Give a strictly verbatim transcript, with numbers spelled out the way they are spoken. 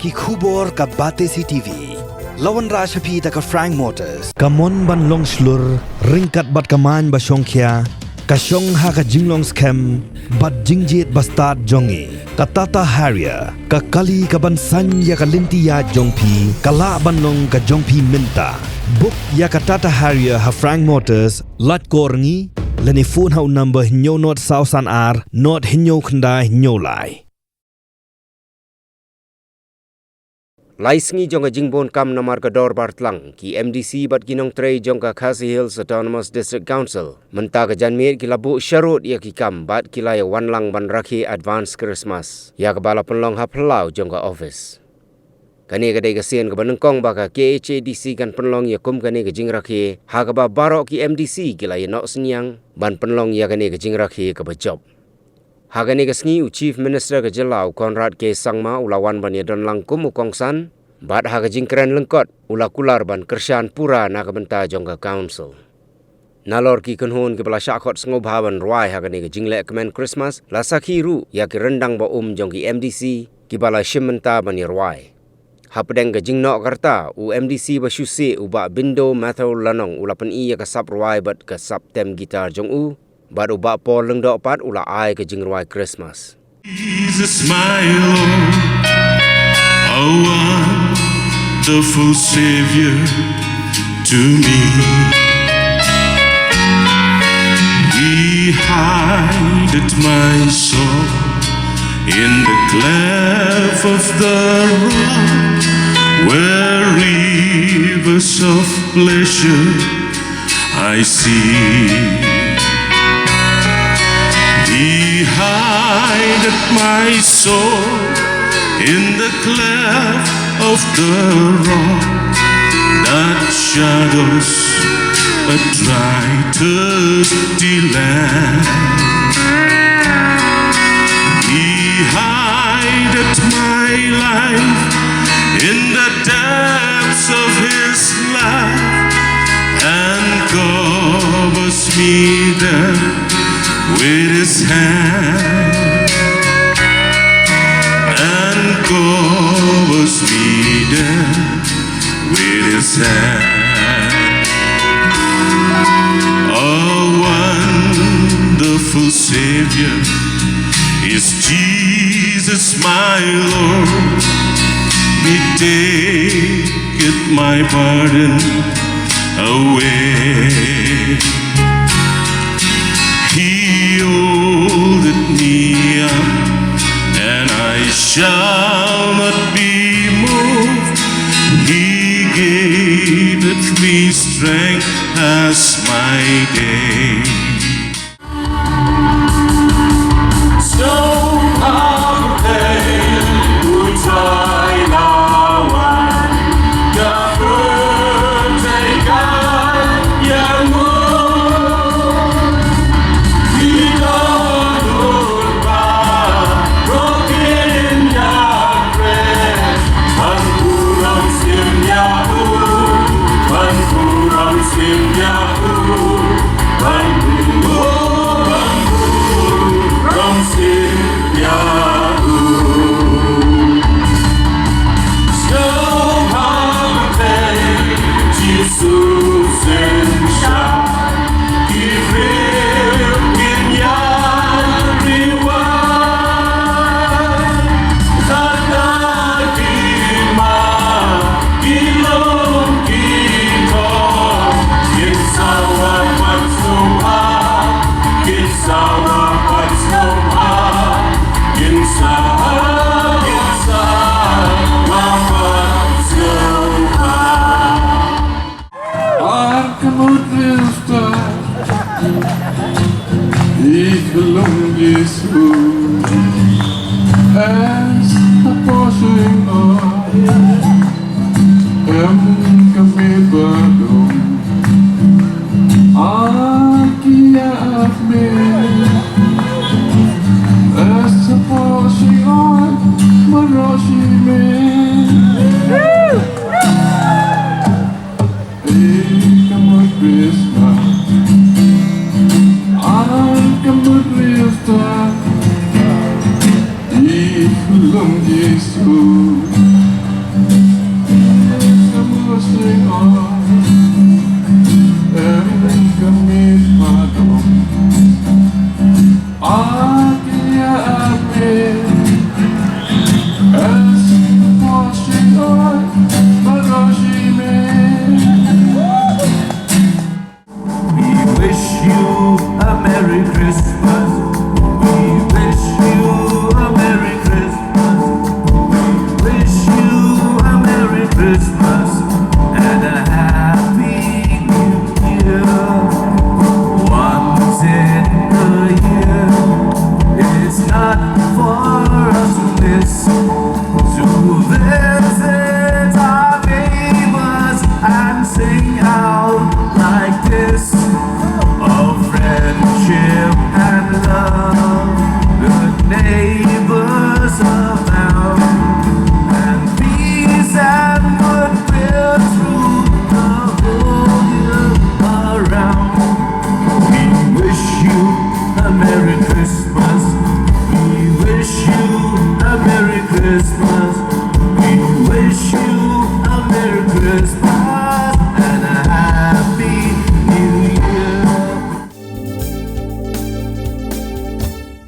Ki khubor ka Batesi T V. La wanrah sha phi da ka Frank Motors. Ka mon ban long shlur, ryngkat bad ka main ba shongkhia, ka shong ha ka jinglong skhem bad jingjied ba stad jong ngi. Ka Tata Harrier, ka kali ka ban saiñ ïa ka lynti ïaid jong phi, ka lah ban long ka jong phi mynta. Book ïa ka Tata Harrier ha Frank Motors, lait kor ngi, lane phone ha u number hynñiew nod saw san ar, nod hynñiew khyndai hynñiew lai. Lai sngi jong ka jingbun kam namar ka dorbar tlang, ki M D C bad ki nongtrei jong ka Khasi Hills Autonomous District Council mynta ka janmiet ki la buh sharud ïa ki kam bad ki la ïa wan lang ban rakhe advance Christmas ïa kaba la pynlong ha phyllaw jong ka office. Kane ka dei ka sien kaba nyngkong ba ka K H A D C kan pynlong ïa kum kane ka jingrakhe, ha kaba baroh ki M D C ki la ïa noh synñiang ban pynlong ïa kane ka jingrakhe kaba jop. Ha kane ka sngi u Chief Minister ka jylla u Conrad K Sangma u la wan ban ïa don lang kum u kongsan, bad ha ka jingkren lyngkot u la kular ban kyrshan pura na ka bynta jong ka council. Nalor ki kynhun kiba la shah khot sngewbha ban rwai ha kane ka jingleh kmen Christmas, la sakhi ruh ïa ki ryndang ba um jong ki M D C kiba la shim bynta ban ïa rwai. Hapdeng ka jingnoh ka rta, u M D C ba shu sih u Bah Bindo Matthew Lanong u la pyni ïa ka sap rwai bad ka sap tem guitar jong u, bad u Bah Paul Lyngdoh pat u la ai ka jingrwai Christmas. Jesus, my Lord, a wonderful Savior to me. He hideth my soul in the cleft of the rock, where rivers of pleasure I see. He hideth my soul in the cleft of the rock that shadows a dry, thirsty land. He hideth my life in the depths of his love and covers me there with his hand, and covers me there with his hand. A wonderful Savior is Jesus my Lord. He taketh my burden away. He holdeth me up, and I shall not be moved. He giveth me strength as my day. Ar ka mut Khrista, i khlum Jisu, es ta posing o, em ka me badum, ar ki ya ap me, es ta posing o, maroshi me. Ei, ka mut Khrista. Ai, ka mut Khrista. I khlum Jisu. We wish you a Merry Christmas. We wish you a Merry Christmas. We wish you a Merry Christmas and a Happy New Year. Once in a year, it's not for us to miss. So let's